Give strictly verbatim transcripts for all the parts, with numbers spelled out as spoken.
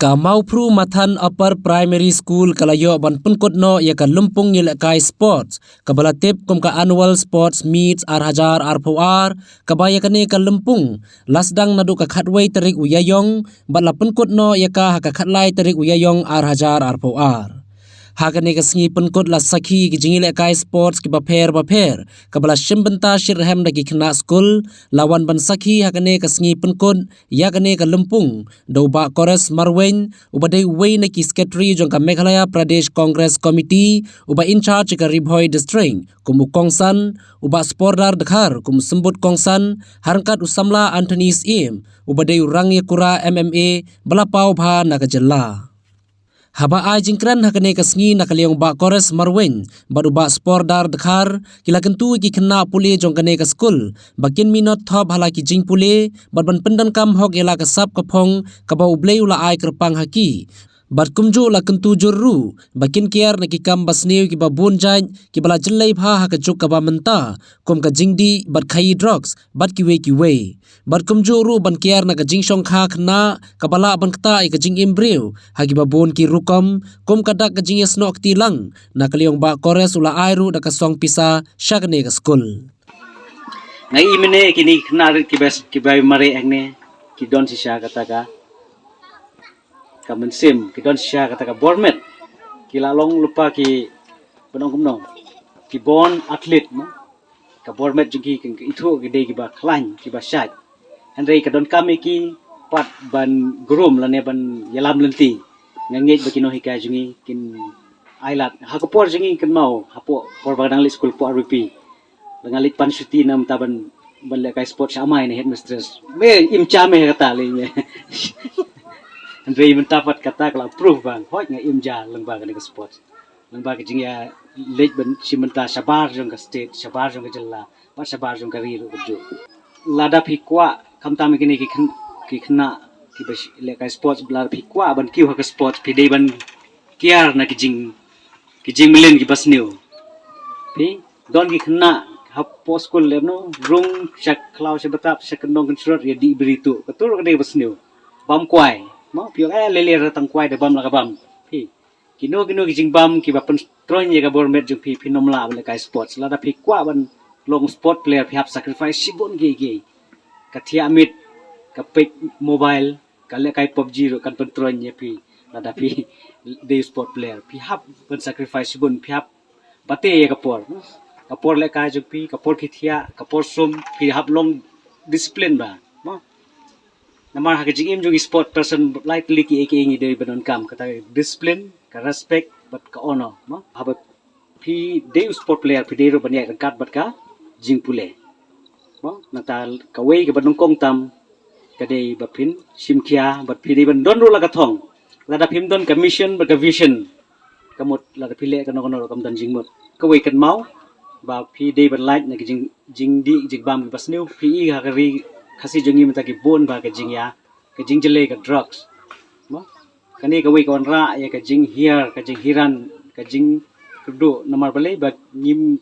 Ka Mawphru Mathan Upper Primary School ka la ïoh ban pynkut noh ïa ka lympung ïalehkai sports kaba la tip kum ka Annual Sports Meets ar hajar arphew ar, kaba ïa kane ka lympung la sdang naduh ka khatwei tarik u Ïaïong bad la pynkut noh ïa ka ha ka khatlai tarik u Ïaïong ar hajar arphew ar. Ha kane ka sngi pynkut la sakhi ki jingïalehkai sports kiba pher ba pher kaba la shim bynta shitrhem da ki khynnah skul. La wan ban sakhi ha kane ka sngi pynkut ïa kane ka lympung da u Bah Kores Marwein, uba dei uwei na ki secretary jong ka Meghalaya Pradesh Congress Committee, uba in charge ka Ri Bhoi District kum u kongsan, u Bah Spordar Dkhar kum u symbud kongsan, ha ryngkat u samla Anthony Syiem, uba dei u rangïakura M M A ba la paw bha na ka jylla. Haba ai jingkren ha kane ka sngi na ka liang u Bah Kores Marwein bad u Bah Spordar Dkhar, ki la kyntu ïa ki khynnah pule jong kane ka skul ba kin minot thop ha la ki jingpule bad ban pyndonkam hok ïa la ka sap ka phong kaba U Blei u la ai kyrpang ha ki. Bad kumjuh la kyntu jur ruh ba kin kiar na ki kam basniew kiba bun jait kiba la jyllei bha ha ka juk kaba mynta, kum ka jingdih bad khaïi drugs bad kiwei kiwei. Bad kumjuh ruh ban kiar na ka jingshongkha khynnah kaba lah ban ktah ïa ka jingim briew ha kiba bun ki rukom, kum ka dak ka jingïasnoh kti lang. Na ka liang u Bah Kores u la ai ruh da ka song pisa sha kane ka skul. Nga i mynne kine ki khynnah rit kiba, kiba mareh hangne ki don shisha kata ka, ka mynsiem, ki don shisha kata ka bor met. Ki la long lypa ki, ban ong kumno, ki born athlete mo. Ka bor met jong ki, ki ithuh ki dei kiba khlaiñ, kiba shait. Hynrei ka donkam ïa ki pat ban groom lane ban ïalam lynti. Nga ngeit ba ki nonghikai jong ngi kin ailad ha ka por jong ngi kynmaw, hapoh por ba nga dang leit skul hapoh R B P. Ba nga leit pan shuti na mynta ban, ban lehkai sport sha amai ne headmistress. Me im ja me kata lei me. Hynrei mynta pat kata ka la proof ba hooid nga im ja lyngba kane ka sport. Lyngba ka jingïaleit ban shim bynta shabar jong ka state, shabar jong ka jylla, bad shabar jong ka ri ruh kumjuh. Lada phi kwah khamtam kine ki khyn-, ki khynnah kiba sh-, lehkai sports, lada phi kwah ban kiew ha ka sports, phi dei ban kiar na ki jing, ki jingmlien kiba sniew. Phi don ki khynnah hapoh skul lem no, rung sha khlaw sha btap, sha kyndong kynshrot ïa dih biri tuh. Kato ruh ka dei ba sniew. Bam kwai. Mo, phi ong eh lele ra tang kwai da bam la ka bam. Phi. Kino kino ki jingbam kiba pyntroiñ ïa ka bor met jong phi, phin ym lah ban lehkai sports. Lada phi kwah ban long sport player phi hap sacrifice shibun kiei kiei. Ka thiah miet, ka peit mobile, ka lehkai PUBG ruh kan pyntroiñ ïa phi. Lada phi dei sport player phi hap ban sacrifice shibun, phi hap bate ïa ka por. Ka por lehkai jong phi, ka por ki thiah, ka por sum, phi hap long discipline ba. Mo. Namar ha ka jingim jong ki sport person lai tylli kiei kiei ngi dei ban donkam, kata ka discipline, ka respect bad ka honor. Mo, haba phi dei u sport player phi dei ruh ban ïaid ryngkat bad ka jingpule. Mo, nangta kawei kaba nyngkong tam ka dei ba phin shim khia bad phi dei ban don ruh la ka thong. Lada phim don ka mission bad ka vision, ka mut lada phi leh kano kano ruh kam don jingmut. Kawei kynmaw ba phi dei ban lait na ki jing, jingdih jingbam kiba sniew. Phi i ha ka ri Khasi jong ngi mynta ki bun ba ka jingïa, ka jingjyllei ka drugs. Mo, kane kawei ka wanrah ïa ka jinghiar, ka jinghiran, ka jingkyrduh. Namar balei? Ba ngim,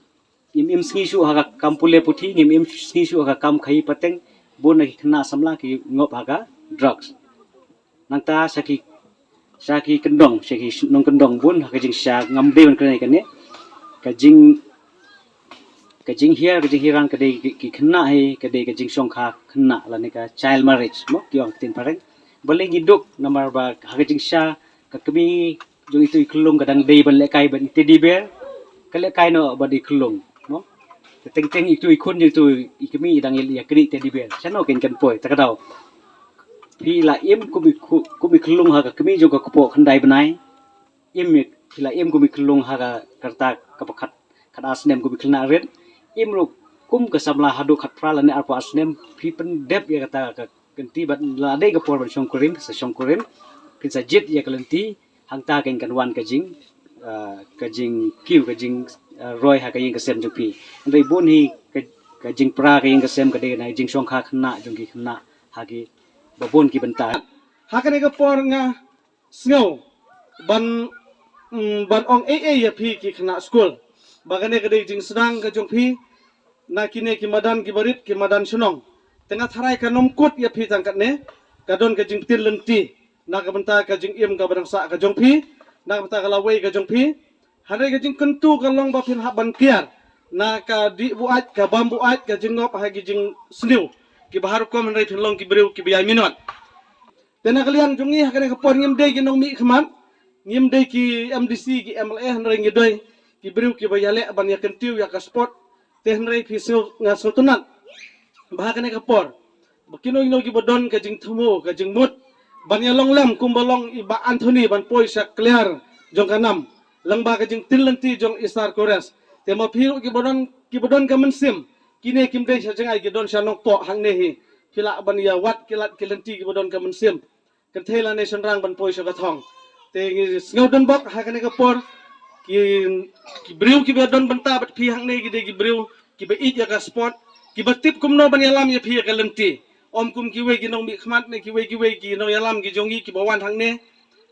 ngim im sngi shuh ha ka kam pule puthi, ngim im sngi shuh ha ka kam khaïi pateng. Bun na ki khynnah samla ki ngop ha ka drugs. Nangta sha ki, sha ki kyndong, sha ki nongkyndong bun ha ka jingshisha, ngam dei ban kren ïa kane. Ka jing, ka jinghiar, ka jinghiran ka dei ki, ki khynnah hi, ka dei ka jingshongkha khynnah lane ka child marriage mo, ki ong ha ka ktien phareng. Balei ngi duk? Namar ba ha ka jingshisha ka kmie jong itu i khyllung ka dang dei ban lehkai bad i teddy bear, ka lehkai noh bad i khyllung mo. Te teng teng itu i khun jong itu i kmie i dang ïa, ïaknieh teddy bear. Shano kein kan poi? Ta ka daw phi la im kum i khu-, kum i khyllung ha ka kmie jong ka kpoh khyndai bnai. Im, phi la im kum i khyllung ha ka rta kaba khat, khat ar snem kum i khynnah rit. Im ruh kum ka samla haduh khatphra lane arphew ar snem. Phi pyndep ïa kata ka kynti bad la dei ka por ban shongkurim, sa shongkurim. Phin sa jied ïa ka lynti, hangta kein kan wan ka jing, ah, ka jingkiew, ka jing, ah, roi ha ka ïing ka sem jong phi. Hynrei bun hi ka, ka jingpra ka ïing ka sem ka dei na jingshongkha khynnah jong ki khynnah ha kiba bun ki bynta. Ha kane ka por nga sngew ban, mm, ban ong ei ei ïa phi ki khynnah skul ba kane ka dei jingsdang ka jong phi na kine ki madan kiba rit, ki madan shnong. Te nga tharai kan ym kut ïa phi tang katne, ka don ka jingtir lynti. na ka bynta ka jingim kaba dang sah ka jong phi, na ka bynta ka lawei ka jong phi. Hynrei ka jingkyntu ka long ba phin hap ban kiar na ka dih buaid, ka bam buaid, ka jingngop ha ki jingsniew kiba har rukom, hynrei phin long ki briew kiba ïai minot. Te na ka liang jong ngi ha kane ka por ngim dei ki nongmihkhmat, ngim dei ki M D C, ki M L A, hynrei ngi dei ki briew kiba ïaleh ban ïakyntiew ïa ka sport. Te hynrei phi sngewtynnat ba ha kane ka por ba kino kino kiba don ka jingthmu, ka jingmut ban ïalong lem kumba long i Bah Anthony ban poi sha kliar jong ka nam lyngba ka jingtip lynti jong i Sir Kores. Te ma phi ruh kiba don, kiba don ka mynsiem, kine kim dei sha jngai, ki don sha Nongpoh hangne hi. Phi lah ban ïawad ki lad ki lynti kiba don ka mynsiem kynthei lane shynrang ban poi sha ka thong. Te ngi sngew donbok ha kane ka por ki, ki briew kiba don bynta bad phi hangne ki dei ki briew kiba ïeit ïa ka sport, kiba tip kumno ban ïalam ïa phi ïa ka lynti. Ym kum kiwei ki nongmihkhmat ne kiwei kiwei ki nongïalam ki jong ngi kiba wan hangne,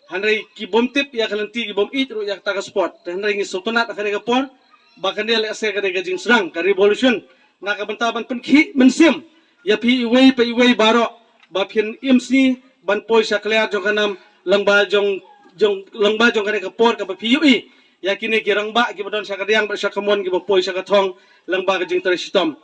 hynrei ki bym tip ïa ka lynti, ki bym ïeit ruh ïa kata ka sport. Te hynrei ngi sngewtynnat ha kane ka por ba kane lehse ka dei ka jingsdang, ka revolution na ka bynta ban pynkhih mynsiem ïa phi iwei pa iwei baroh ba phin im sngi ban poi sha kliar jong ka nam lyngba jong, jong, lyngba jong kane ka por kaba phi ïohi ïa kine ki rangbah kiba don sha ka diang bad sha ka mon kiba poi sha ka thong lyngba ka jingtrei shitom.